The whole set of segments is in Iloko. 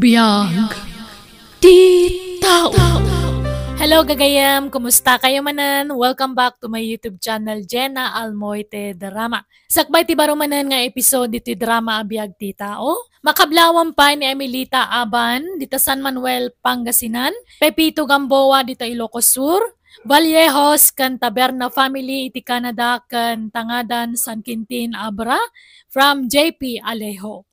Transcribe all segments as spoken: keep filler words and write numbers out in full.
Biag ti tao. Hello, gagayem. Kumusta kayo manen? Welcome back to my YouTube channel, Jenna Almoite Drama. Sakbay ti baro manen nga episode ditoy drama a Biag ti Tao, makablawan pay ni Emilita Aban dita San Manuel, Pangasinan, Pepito Gamboa dita Ilocos Sur, Vallejos ken Taberna family iti Canada ken Tangadan, San Quintin, Abra, from J P Alejo.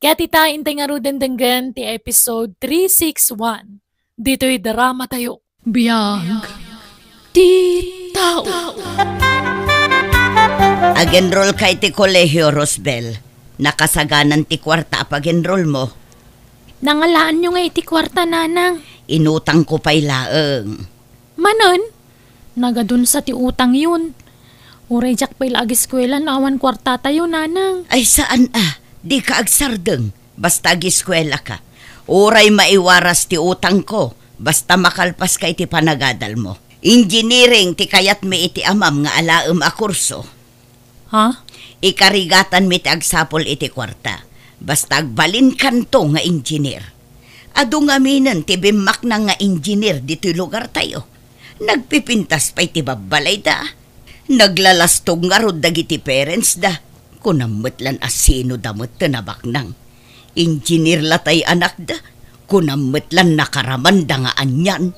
Ket ita, intay ngaruden denggen ti episode three six one ditoy drama tayo. Biag ti tao. Ag-enroll ka iti kolehio, Rosbel. Nakasaganan ti kuarta a pag-enroll mo. Nangalaanyo nga iti kuarta, Nanang. Inutangko pay laeng. Manen? Nagadunsa ti utangyon. Uray diak pay la agiskuela no awan kuartatayo, Nanang. Ay, saan a. Dika agsardeng. Basta agiskuelaka. Uray maiwaras ti utangko. Basta makalpaska iti panagadalmo. Engineering ti kayatmi iti amam nga alaem a kurso. Ha? Ikarigatanmi ti agsapul iti kuarta. Basta agbalinkanto nga engineer. Adu ngaminen ti bimmaknang nga engineer ditoy lugartayo. Nagpipintas pay ti babbalayda. Naglalastog ngarud dagiti parents da. Kunam met lan a sino da met ti nabaknang. Engineer la tay anakda. Kunam met lan nakaramanda nga anian.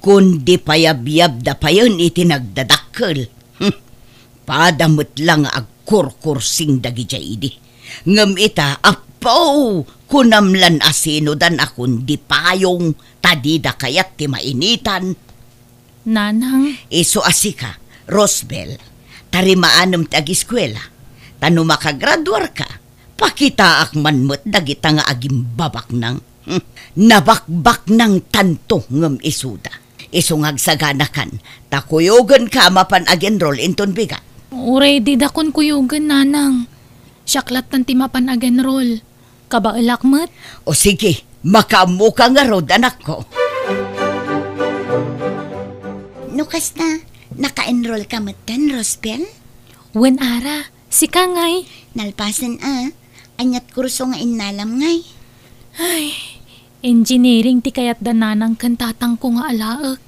Kundi payabyabda payen iti nagdadakkel. Hmm. Pada met la nga agkurkursing dagidiay idi. Ngem ita, Apo, kunam lan a sino da a kundi payong, ta dida kayat ti mainitan. Nanang. Isu a sika, Rosbel, ta rimaanem ti agiskuela. Ta no makagraduarka, pakitaak man met dagita nga agimbabaknang. Hmm, nabakbaknangtanto ngem isuda. Isu nga agsaganakan, ta kuyogenka a mapan ag-enroll inton bigat. Uray dida kunkuyogen, Nanang. Siak lattan ti mapan ag-enroll. Kabaelak met. O sige, makaammoka ngarud, anakko. No kasta, naka-enrollka metten, Rosbel? Wen, Ara. Sika ngay? Nalpasen a. Aniat kurso nga innalam ngay? Ay, engineering ti kayatda nanang ken tatangko nga alaek.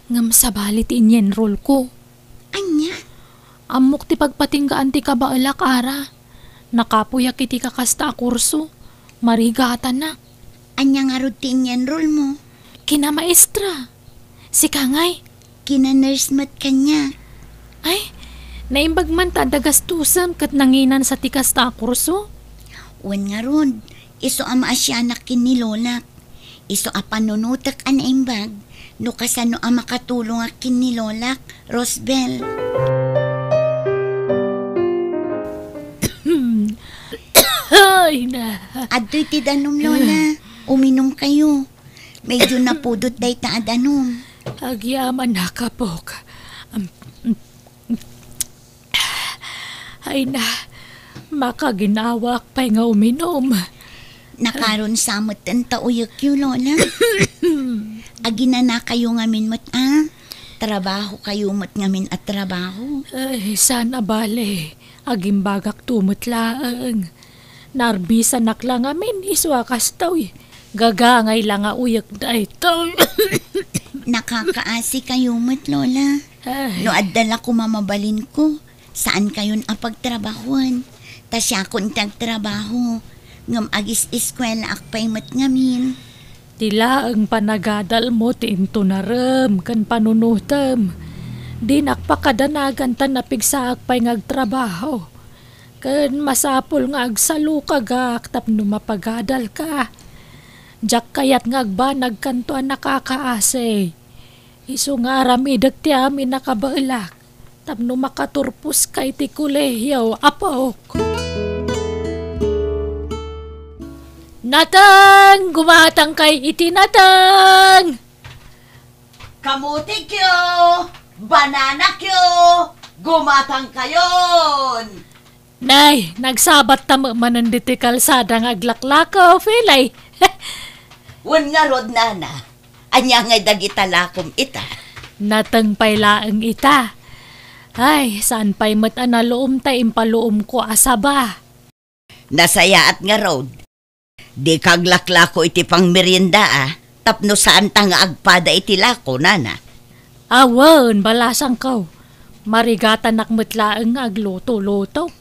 Ngem sabali ti inyenrollko. Ania? Ammok ti pagpatinggaan ti kabaelak, Ara. Nakapuyak iti kakasta a kurso. Marigatanak. Ania ngarud ti inyenrollmo? Kinamaestra. Sika ngay? Kinanurse met kaniak. Ay, naimbag man ta adda gastosem ket nanginansa ti kasta a kurso? Wen ngarud, isu a maasianak ken ni lolak. Isu a panunotek a naimbag no kasano a makatulongak ken ni lolak, Rosbel. Ay, na. Adtoy ti danum, Lola. Uminum kayo. Medyo napudot dayta a danum. Agyamanak, apok. Am, ay na, makaginawak pay nga uminum. Nakaron sa met ta uyekyo, Lola. Aginana kayo ngamin met, a? Trabaho kayo met ngamin a trabaho. Ay, saan a bale. Agimbagakto met laeng. Naarbisanak la ngamin isu a kastoy. Gagangay la nga uyek daytoy. Nakakaasi kayo met, Lola. Ay. No adda la koma mabalinko, saan kayon a pagtrabahoen. Ta siakon ti agtrabaho. Ngem agis-eskuelaak pay met ngamin. Ti laeng panagadalmo ti intunarem ken panunotem. Dinak pakadanagan ta napigsaak pay nga agtrabaho. Ken masapul nga agsalukagak tapno mapagadalka. Diak kayat nga agbanagkanto a nakakaasi. Isu nga aramidek ti amin a kabaelak tapno makaturposka iti kolehio, apok. Nateng, gumatangkay iti nateng! Kamutikyo! Bananakyo! Gumatangkayon! Nay, nagsabatta met manen ditoy kalsada nga aglaklako, Felay. Wen ngarud, nana, ania ngay dagita lakom ita? Nateng pay laeng ita. Ay, saan pay met a naluom ta impaluomko a saba. Nasayaat ngarud. Dika aglaklako iti pangmerienda, a, tapno saanta nga agpada iti lako, nana. Awan, balasangko. Marigatanak met laeng nga agluto-luto.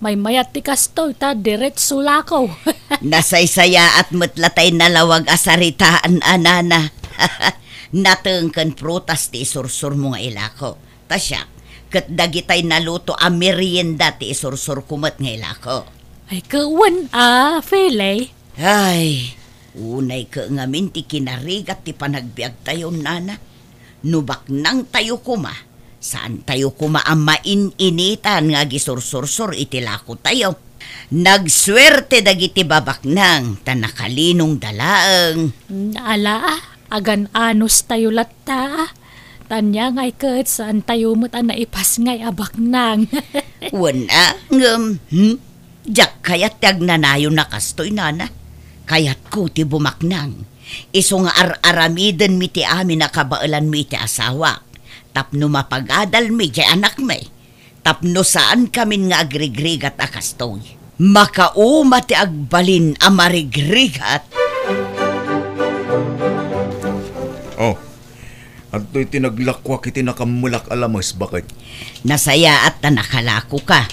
Maymayat ti kastoy ta diretso lako. Nasaysayaat met la tay nalawag a saritaan a, nana. Nateng ken prutas ti isursurmo nga ilako. Ta siak, ket dagitay naluto a merienda ti isursurko met nga ilako. Ay, kawan a, Felay. Ay, unay ke ngamin ti kinarigat ti panagbiagtayo, nana. No baknangtayo koma, saantayo koma a main-initan nga agisursursor iti lakotayo. Nagsuerte dagiti babaknang ta nakalinongda laeng. Ala, agan-anostayo latta. Tania ngay ket saantayo met a naipasngay a baknang. Wen a, ngem, hmm? Diak kayat ti agnanayon a kastoy, nana. Kayatko ti bumaknang. Isu nga ar-aramidenmi ti amin a kabaelanmi iti asawak, tapno mapagadalmi diay anakmi, tapno saankamin nga agrigrigat a kastoy. Makauma ti agbalin a marigrigat. Oh, adtoy ti naglakuak iti nakammelak a lames, baket. Nasayaat ta nakalakoka.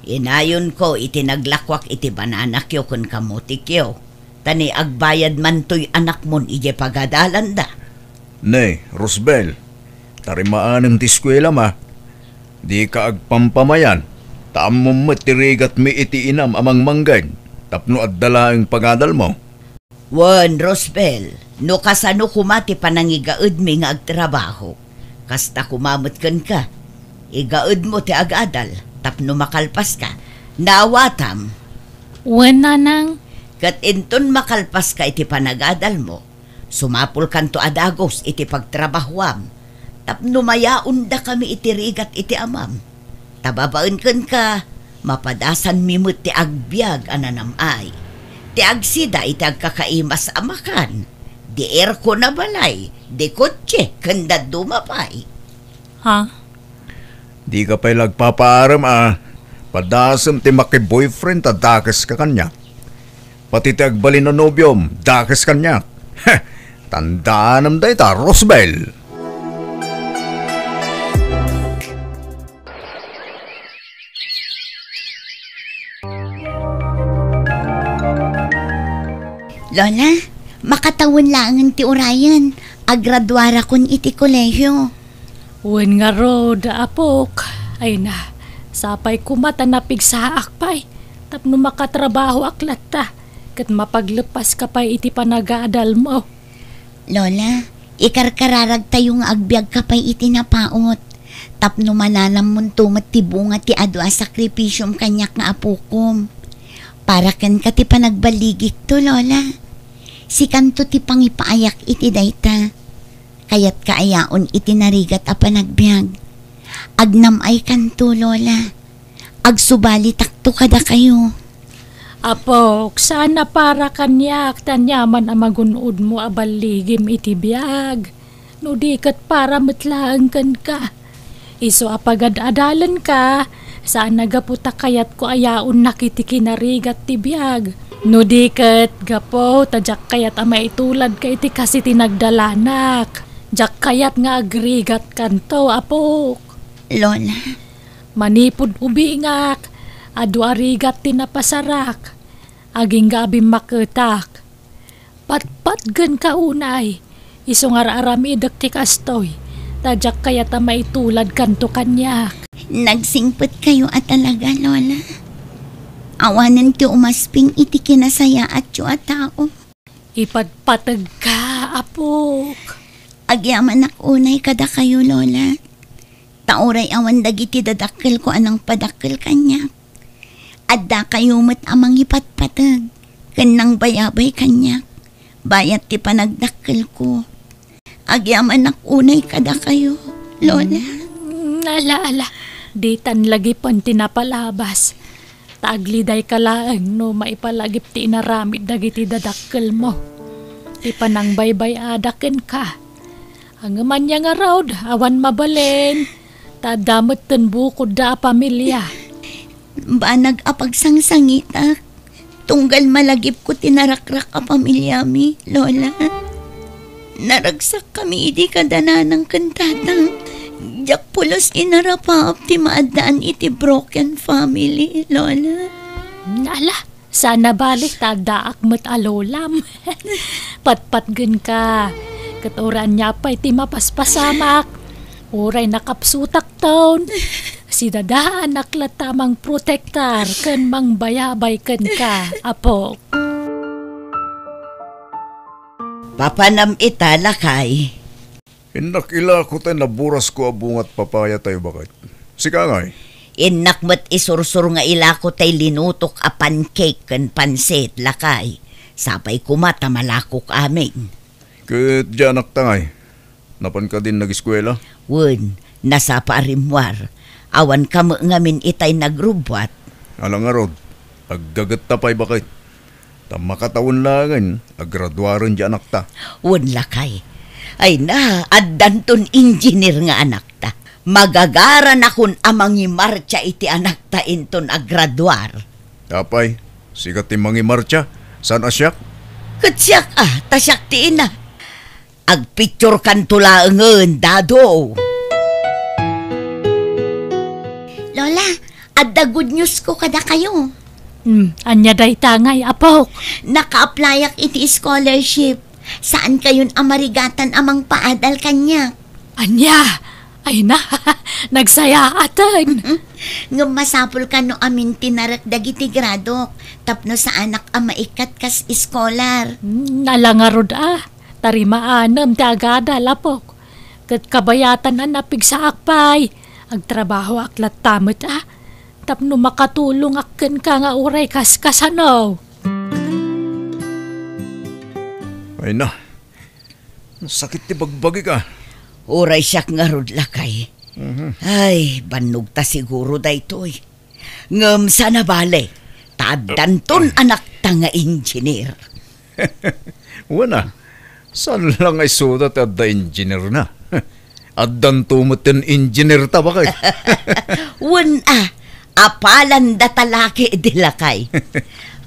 Inayonko iti naglakuak iti bananakyo ken kamotikyo. Ta ni agbayad mantoy anakmon idiay pagadalanda. Ne, Rosbel, tarimaanem ti eskuelam a. Dika agpampamayan, ta ammom met ti rigatmi iti inam a mangmangged, tapno adda laeng pagadalmo. Wen, Rosbel, no kasano koma ti panangigaedmi nga agtrabaho, kasta koma met kenka. Igaedmo ti agadal tapno makalpaska. Naawatam? Wen, nanang. Ket inton makalpaska iti panagadalmo, sumapulkanto a dagus iti pagtrabahoam tapno mayaondakami iti rigat iti amam. Ta babaen kenka, mapadasanmi met ti agbiag a nanam-ay, ti agsida iti agkakaimas a makan, di aircon a balay, di kotse, ken dadduma pay. Ha? Dika pay la agpapaarem a padasem ti maki-boyfriend ta dakeska kaniak. Pati ti agbalin a nobiom, dakes kaniak. Heh! Tandaanam dayta, Rosbel! Lola, makatawen laengen ti urayen. Agraduarakon iti kolehio. Wen ngarud, apok. Ay na, sapay koma ta napigsaak pay tapno makatrabahoak latta ket mapagleppaska pay iti panagadalmo. Lola, ikarkararagtayo nga agbiagka pay iti napaut tapno mananammonto met ti bunga ti adu a sakripisiom kaniak nga apokom. Para kenka ti panagballigikto, Lola. Sikanto ti pangipaayak iti dayta. Kayatka a yaon iti narigat a panagbiag. Agnam-aykanto, Lola. Agsubalitakto kadakayo. Apok, saan a para kaniak ti aniaman a magun-odmo a balligim iti biag, no di ket para met laeng kenka. Isu a pagad-adalenka, saan a gapu ta kayatko a yaonnak iti kinarigat ti biag, no di ket gapu ta diak kayat a maituladka iti kas iti nagdalanak. Diak kayat nga agrigatkanto, apok. Lola. Manipud ubingak, adu a rigat ti napasarak. Agingga a bimmaketak. Patpatgenka unay, isu nga ar-aramidek ti kastoy, ta diak kayat a maituladkanto kaniak. Nagsingpetkayo a talaga, Lola. Awanen ti umasping iti kinasayaatyo a tao. Ipatpategka, apok. Agyamanak unay kadakayo, Lola. Ta uray awan dagiti dadakkelko a nangpadakkel kaniak, addakayo met a mangipatpateg ken nangbayabay kaniak bayat ti panagdakkelko. Agyamanak unay kadakayo, Lola. Mm, ala, ala. Ditan lagipen ti napalabas. Ta aglidayka laeng no maipalagip ti inaramid dagiti dadakkelmo. Ti panangbaybay-ada kenka. Ngem ania ngarud, awan mabalin. Ta adda metten bukodda a pamilia. Banag a pagsangsangitak. tunggal malagipko ti narakrak a pamiliami, Lola. Naragsakkami idi kada nanang ken tatang. Diak pulos inarapaap ti maaddaan iti broken family, Lola. Ala, saan a bale ta addaak met a lolam. Patpatgenka. Ket uray ania pay ti mapaspasamak, uray nakapsutakton, sidadaanak latta a mangprotektar ken mangbayabay kenka, apok. Papanam ita, lakay. Innak ilako tay naburasko a bungat papaya tayo, baket. Sika ngay? Innak met isursur nga ilako tay linutok a pancake ken pansit, lakay. Sapay koma ta malakok amin. Ket diay anakta ngay? Napan kadin nageskuela? Wen, nasapa a rimmuar. Awan ka met ngamin itay nagrubbuat. Ala ngarud, aggagetta pay, baket. Ta makatawen laengen a graduaren diay anakta. Wen, lakay. Ay na, addanton engineer nga anakta. Magagaranakon a mangimartsa iti anakta inton agraduar. Apay, sika ti mangimartsa, saan a siak? Ket siak a, ta siak ti ina. Agpicturekanto laengen, Dado. Lola, adda good news ko kadakayo. Hmm, ania dayta ngay, apok? Naka-applyak iti scholarship. Saankayon a marigatan a mangpaadal kaniak. Ania? Ay na, nagsayaaten. Mm-mm. Ngem masapul kano amin ti narek dagiti gradok tapno saanak a maikkat kas iskolar. Hmm, ala ngarud a, ta rimaanem ti agadal, apok. Ket kabayatan a napigsaak pay, agtrabahoak latta met a, tapno makatulongak kenka nga uray kaskasano. Ay na, sakit ti bagbagik a. Uray siak ngarud, lakay. Mhm. Ay, bannogta siguro daytoy. Ngem saan a bale, ta addanton anakta nga engineer. Wen a, saan la nga isuda ti adda engineerna? Addanto met ti engineerta, baket. Wen a, apalanda ta laki idi, lakay.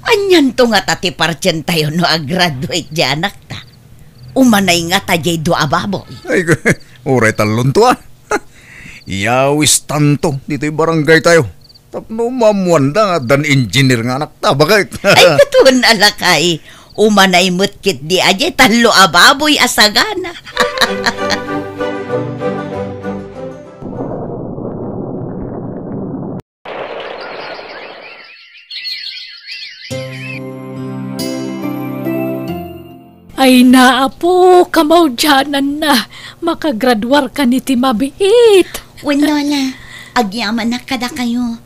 Anianto ngata ti partientayo no agraduate diay anakta? Umanay ngata diay dua a baboy. Ay, uray tallonto a. Iyawistanto ditoy barangaytayo. Tapno maammoanda nga addan engineer nga anakta, baket. Ay, ket wen a, lakay. Umanay met ketdi a diay tallo a baboy a sagana. Ay na, apo, kamaudiananna, makagraduarkan iti mabiit. Wen, Lola, agyamanak kadakayo.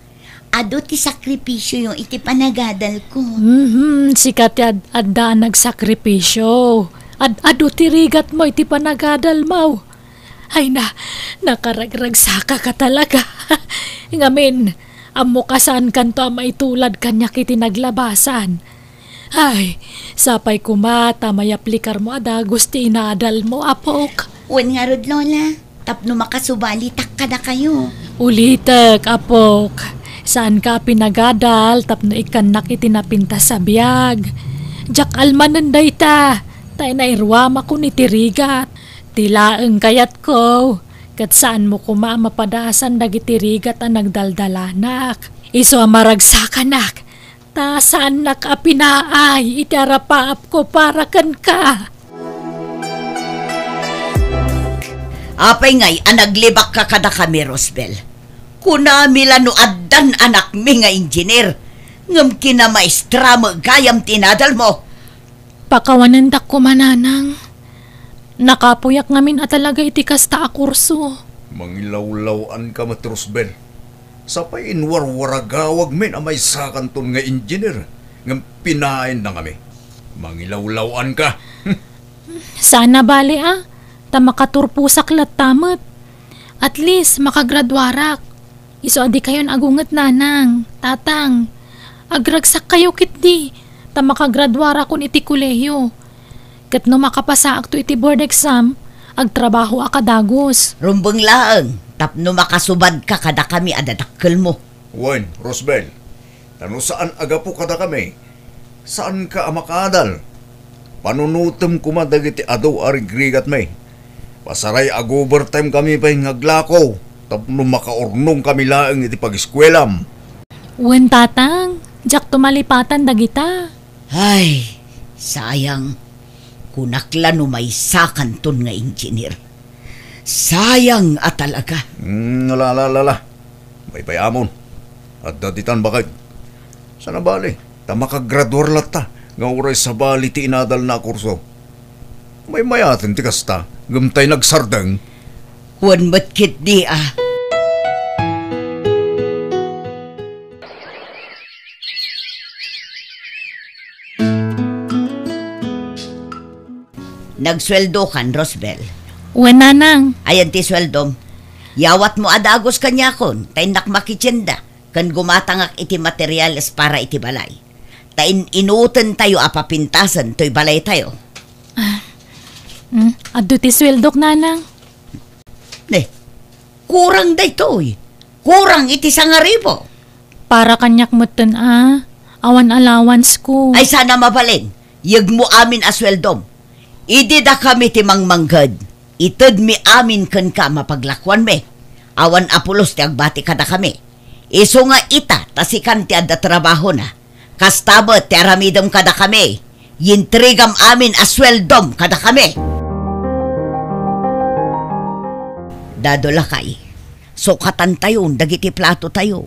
Adu ti sakripisioyo iti panagadalko. Mhm, sika ti ad-, adda a nagsakripisio. Ad-adu ti rigatmo iti panagadalmo. Ay na, nakaragragsakaka talaga. Ngamin, ammok a saankanto a maitulad kaniak iti naglabasan. Ay, sapay koma ta mayaplikarmo a dagus ti inaadalmo, apok. Wen ngarud, Lola, tapno makasubalitak kadakayo. Ulitek, apok. Saanka a pinagadal tapno ikkannak iti napintas a biag. Diak almanen dayta, ta inairuamakon iti rigat. Ti laeng kayatko, ket saanmo koma a mapadasan dagiti rigat a nagdaldalanak. Isu a maragsakanak, ta saannak a pinaay iti arapaapko para kenka. Apay ngay a naglibakka kadakami, Rosbel? Kunami la no addan anakmi nga engineer, ngem kinamaestra met gayam ti inadalmo. Pakawanendak koma, nanang. Nakapuyak ngamin a talaga iti kasta a kurso. Mangilawlaw-anka met, Rosbel. Sapay inwarwaragawagmin a maysakanton nga engineer, ngem pinaayenda ngamin. Mangilawlaw-anka. Saan a bale a, ta makaturposak latta met. At least, makagraduarak. Isu a dikayon agunget, nanang, tatang. Agragsakkayo ketdi, ta makagraduarakon iti kolehiyo. Ket no makapasaakto iti board exam, agtrabahoak a dagus. Rumbeng laeng, tapno makasubadka kadakami a dadakkelmo. Wen, Rosbel, ta no saan a gapu kadakami, Saanka a makaadal. Panunotem koma dagiti adu a rigrigatmi. Pasaray-overtime kami pay nga aglako tapno makaurnong kami laeng iti pagiskuelam. Wen, Tatang, diakto malipatan dagita. Ay, sayang. Kunak la no maysakanton nga engineer. Sayang a talaga. Hmm, ala, ala, ala, ala. Maypay-amon. Adda ditan baket. Saan a bale, ta makagraduar latta nga uray sabali ti inadalna a kurso. Maymayaten ti kasta, ngem tay nagsardeng. Wen met ketdi a. Nagsueldokan, Rosbel? Wen, Nanang. Ayan ti sueldom. Yawatmo a dagus kaniakon, ta innak makitienda, ken gumatangak iti materials para iti balay. Ta in-inutentayo a papintasen toy balaytayo. Ah, mm, adda ti sueldok, Nanang. Ne, kurang daytoy. Kurang iti sangaribu. Para kaniak metten a, awan allowance ko. Ay, saan a mabalin. Yegmo amin a sueldom. Idi dakami ti mangmangged, itedmi amin kenka a mapaglakuanmi. Awan a pulos ti agbati kadakami. Isu nga ita, ta sikan ti adda trabahona. Kasta met ti aramidem kadakami. Yintrigam amin a sueldom kadakami. Dado lakay, sukatantayon dagiti platotayo.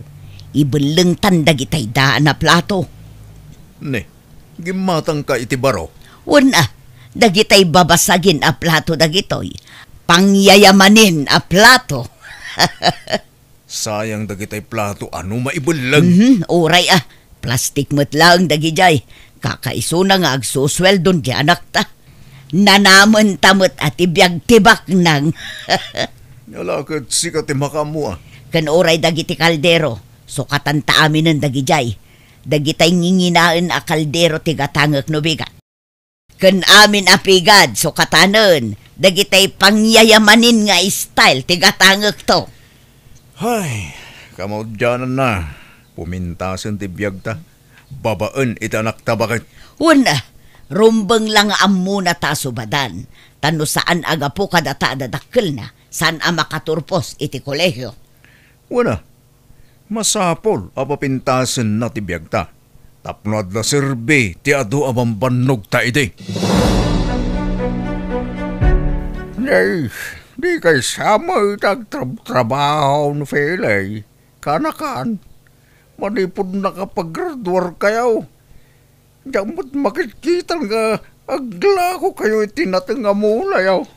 Ibellengtan dagitay daan a plato. Ne, gimmatangka iti baro? Wen a, dagitay babasagin a plato dagitoy. Pangyayamanin a plato. Sayang dagitay plato a no maibelleng. Mhm, uray a. Plastik met laeng dagidiay. Kakaisuna nga agsusueldon ti anakta. Nanamenta met a ti biag ti baknang. Ala ket sika ti makaammo a. Ken uray dagiti kaldero, sukatanta aminen dagidiay. Dagitay nginginaen a kaldero ti gatangek no bigat. Ken amin a pigad, sukatanen dagitay pangyayamanin nga style ti gatangekto. Hay, kamaudiananna, pumintasen ti biagta babaen iti anakta baket. Wen a, rumbeng la nga ammona ta asubadan, ta no saan a gapu kadata a dadakkelna, saan a makaturpos iti kolehio. Wen a, masapul a papintasenna ti biagta tapno adda serbi ti adu a bambannogta idi. Nay, di kaysa met agtrabtrabaho no Felay, kanakan, manipud nakapagraduarkayo. Diak met makitkitan nga aglakokayo iti nateng a mulayo.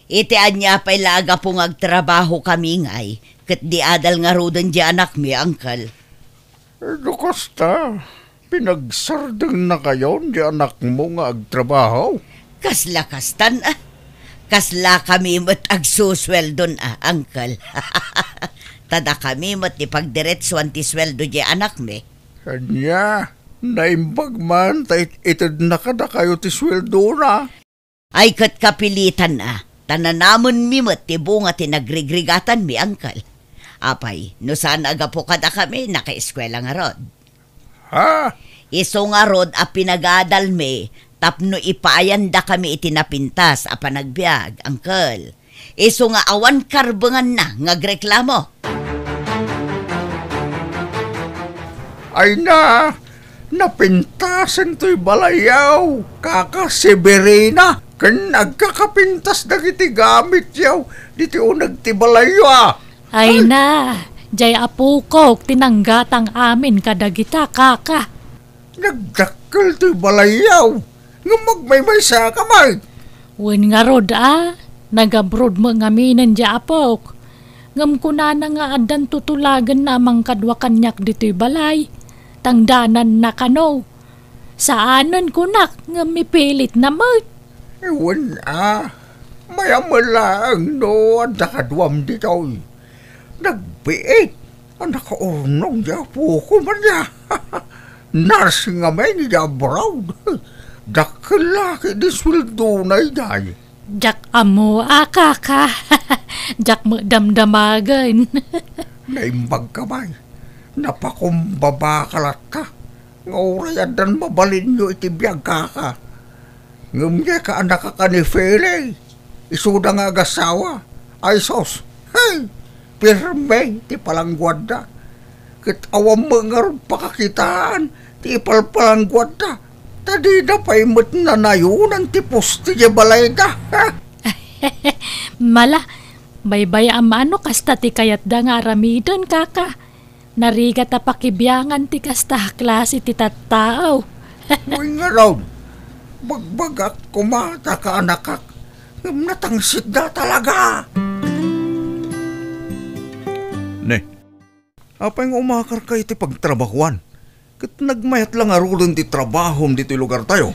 Iti ania pay la a gapu nga agtrabahokami ngay, ket di adal ngaruden di anakmi, Uncle? No kasta, pinagsardengnakayon di anakmo nga agtrabaho? Kasla kastan a. Kaslakami met agsusueldon a, Uncle. Ta dakami met ti pagdiretsuan ti sueldo di anakmi. Ania, naimbag man ta it-, itedna kadakayo ti sueldona? Ay ket kapilitan a, ta nanamenmi met ti bunga ti nagrigrigatanmi, Uncle. Apay, no saan a gapu kadakami, nakaeskuela ngarud. Ha? Isu ngarud a pinagadalmi tapno ipaayandakami iti napintas a panagbiag, Uncle. Isu nga awan karbenganna nga agreklamo. Ay na, napintasen toy balayyo, Kaka Severina, ken agkakapintas dagiti gamityo ditoy uneg ti balayyo a. Ay na, diay apokok ti nanggatang amin kadagita, Kaka. Nagdakkel toy balayyo, ngem agmaymaysa ka met. Wen ngarud a, nagabroad met ngaminen di apok. Ngem kunana nga addan tutulagenna a mangkadua kaniak ditoy balay, tangdananna kano. Saanen kunak, ngem mipilitna met. Wen a, mayat met laeng no adda kaduam ditoy. Nagbiit a nakaurnong di apoko man ya. Nurse ngamin iti abroad. Dakkel la ketdi sueldona idiay. Diak ammo a, Kaka. Diak met damdamagen. Naimbag ka, bay. Napakumbaba ka latta. nga uray addan mabalinyo iti biag, kaka. Ngem diay kaanakak a ni Felay, isuda nga agasawa. Ay sus, hey! Pirme ti palangguadda. Ket awan met ngarud pakakitaan ti ipalpalangguadda. Ta dida pay met nanayonan ti poste diay balayda. Mala, baybay-am a no kasta ti kayatda nga aramiden, kaka. Narigat a pakibiangan ti kasta a klase ti tattao. Wen ngarud, bagbagak koma ta kaanakak, ngem natangsitda talaga. Ne, apay nga umakarka iti pagtrabahuan? Ket nagmayat la ngaruden ti trabahom ditoy lugartayo.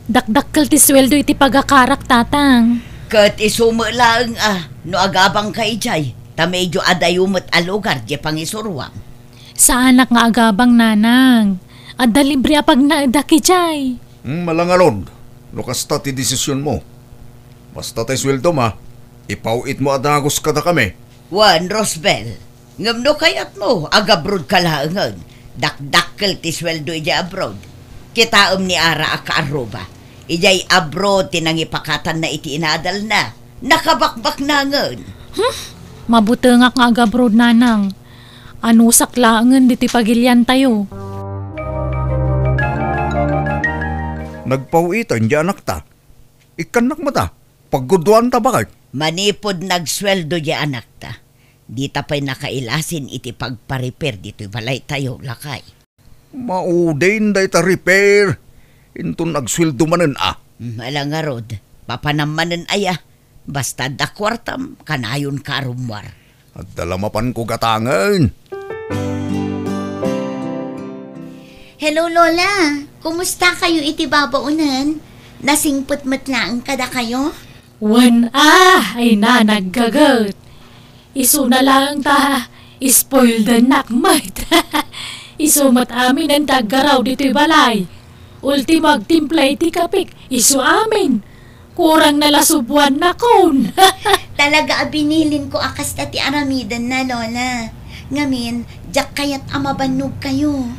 Dakdakkel ti sueldo iti pagakarak, tatang. Ket isu met laeng a no agabangka idiay, ta medyo adayo met a lugar diay pangisuroam. Saanak nga agabang, nanang. Adda libre a pagnaedak idiay. Hmm, malangalod, no kasta ti desisionmo. Basta tay sueldom a, ipaw-itmo a dagus kadakami. Wen, Rosbel, ngem no kayatmo, agabrodka laengen. Dakdakkel ti sueldo idiay abroad. Kitaem ni Ara a kaarruba. Idiay abroad ti nangipakatanna iti inadalna. Nakabakbaknangen. Hmm? Mabutengak nga agabroad, nanang. Anusak laengen ditoy pagiliantayo. Nagpaw-iten diay anakta. Ikkannak met a, pagguduanta, baket. Manipud nagsueldo diay anakta, dita pay nakailasin iti pagpa-repair ditoy balaytayo, lakay. Maudin dayta repair. Inton agsueldo manen a. Hmm, ala ngarud, papanam manen aya. Basta adda kuartam, kanayonka a rummuar. Adda la mapanko gatangen. Hello, Lola. Kumusta kayo iti babaonen? Nasingpet met laeng kadakayo? Wen a, ay na naggaget. Isuna laeng ta spoildennak met. Isu met aminen ti aggaraw ditoy balay. Ultimo agtimpla iti kapek, isu amin. Kurang na la subuannakon. Talaga a binilinko a kasta ti aramidenna, Lola. Ngamin, diak kayat a mabannogkayo.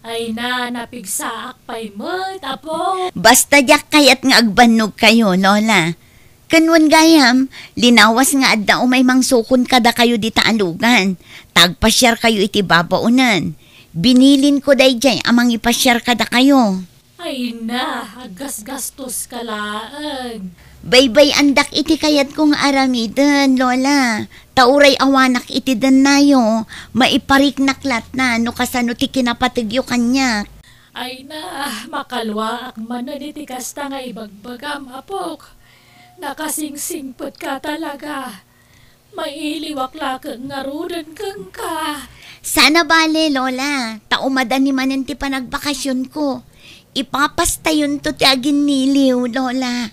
Ay na, napigsaak pay met, apo. Basta diak kayat nga agbannogkayo, Lola. Ken wen gayam, linawas nga adda umay mangsukon kadakayo dita a lugan. Ta agpasiarkayo iti babaonen. Binilinko daydiay a mangipasiar kadakayo. Ay na, aggasgastoska laeng. Baybay-andak iti kayatko nga aramiden, Lola. Ta uray awanak iti dennayo, maipariknak lattan no kasano ti kinapategyo kaniak. Ay na, makaluaak manen iti kasta nga ibagbagam, apok. Nakasingsingpetka talaga. Mailiwak la ket ngaruden kenka. Saan a bale, Lola, ta umadani manen ti panagbakasionko. Ipapastayonto ti aginniliw, Lola.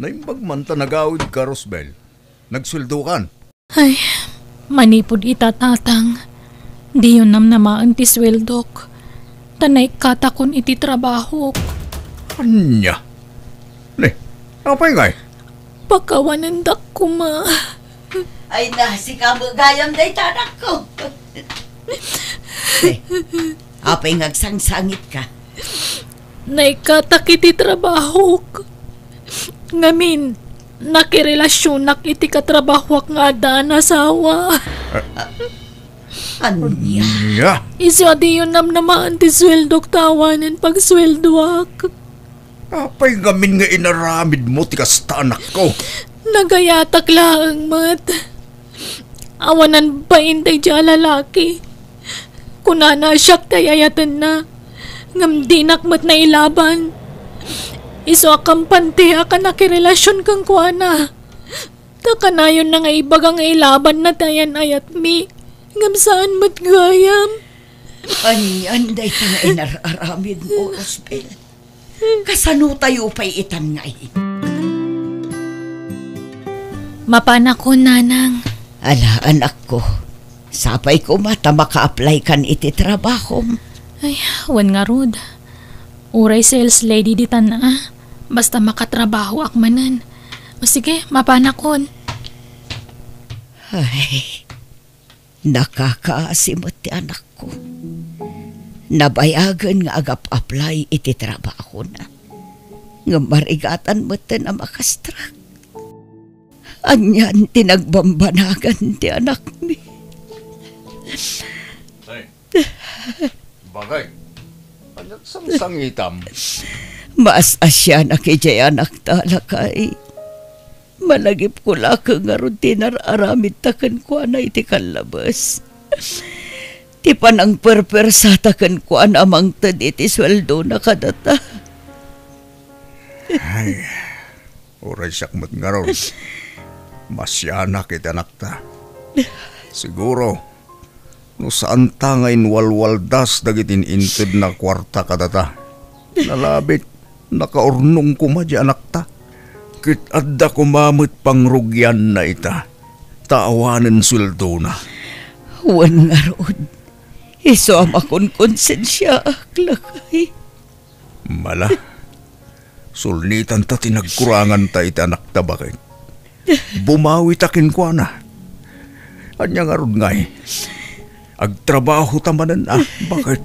Naimbag man ta nagawidka, Rosbel. Nagsueldokan. Ay, manipud ita, tatang, diyon namnamaen ti sueldok, ta naikkatakon iti trabahok. Ania? Ne, apay ngay? Pakawanendak koma. Ay na, sika met gayam dayta, anakko. Ne, apay nga agsangsangitka? Naikkatak iti trabahok. Ngamin, nakirelasionak iti katrabahoak nga adda a nasawa. Ania? Ania? Isu a diyon namnamaen ti sueldok ta awanen pagsueldoak. Apay ngamin nga inaramidmo ti kasta, anakko? Nagayatak laeng met. Awanan bain daydiay a lalaki. Kunana a siak ti ay-ayatenna, ngem dinak met nailaban. Isu a kampante a nakirelasion kenkuana. Ta kanayonna nga ibaga nga ilabanna ti ayan-ayatmi, ngem saan met gayam. Anian dayta nga inar-aramidmo, Rosbel? Kasano tayo pay itan nga ay? Mapanakon, nanang. Ala, anakko. Sapay koma ta maka-apply kan iti trabahom. Ay, wen ngarud. Uray sales lady ditan a. Basta makatrabahoak manen. O sige, mapanakon. Ay, Nakakaasi met ti anakko. Nabayagen nga agap-apply iti trabahona. Ngem marigatan metten a makastrak. Anian ti nagbambanagan ti anakmi? Ay, bakit? Anian sangsangitam? Maas-asianak idiay anakta, lakay. Malagipko laeng ngarud ti inar-aramidta kenkuana iti kallabes. Ti panangperpersata kenkuana a mangted iti sueldona kadata. Ay, uray siak met ngarud. Maasianak iti anakta. Siguro, no saanta nga inwalwaldas dagiti intedna a kuarta kadata. Nalabit, nakaurnong koma diay anakta. Ket adda koma met pangrugianna ita, ta awanen sueldona. Wen ngarud, isu a makonkonsensiaak, lakay. Mala, sulnitanta ti nagkuranganta iti anakta, baket. Bumawita kenkuana. Ania ngarud ngay? Agtrabahota manen a, baket.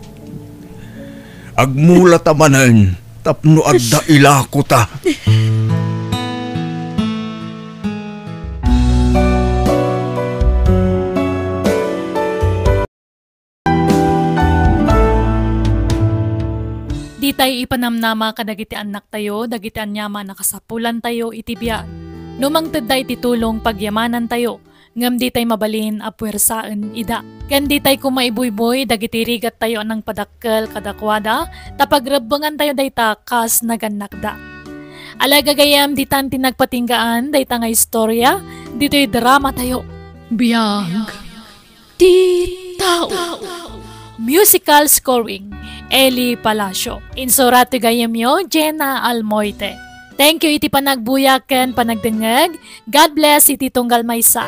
Agmulata manen tapno adda ilakota. Ditay ipanamnama kadagiti annaktayo dagiti aniaman a kasapulantayo iti biag. No mangtedda iti tulong, pagyamanantayo, ngem ditay mabalin a puersaen ida. Ken ditay koma ibuybuy dagiti rigattayo a nangpadakkel kadakuada, ta pagrebbengantayo dayta kas nagannakda. Ala gagayyem, ditan ti nagpatinggaan dayta nga istorya ditoy dramatayo. Biag ti tao. Musical scoring, Eli Palacio. Insurat ti gayyemyo, Jenna Almoite. Thank you iti panagbuya ken panagdengngeg. God bless iti tunggal maysa.